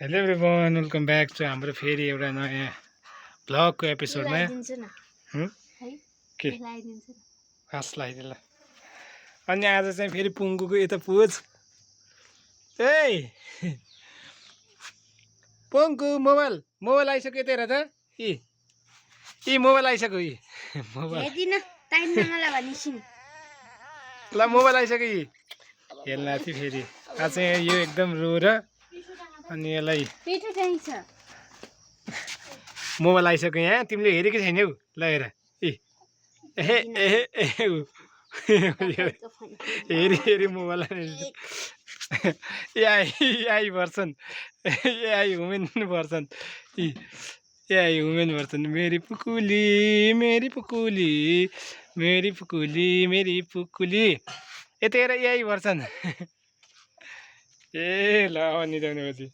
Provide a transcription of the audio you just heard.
Hello everyone, welcome back to हाम्रो फेरि एउटा नयाँ भ्लगको एपिसोडमा के फास लगाइदिएला। अनि आज चाहिँ फेरि पुङ्गुको यता पुज ए पुङ्गु मोबाइल आइसक्यो तेरो त यी मोबाइल आइसक्यो यी मोबाइल ल मोबाइल आइसक्यो यी हेर्न थियो फेरि आज चाहिँ यो एकदम रो र अनि यसलाई मोबाइल आइसक्यो यहाँ तिमीले हेरेकै छैन हौ ल हेर हेरी mobile AI version AI human version AI human version मेरी पुकुली मेरी पुकुली मेरी पुकुली मेरी पुकुली यति हेर एआई भर्सन ए ल अनि जाउँ पछि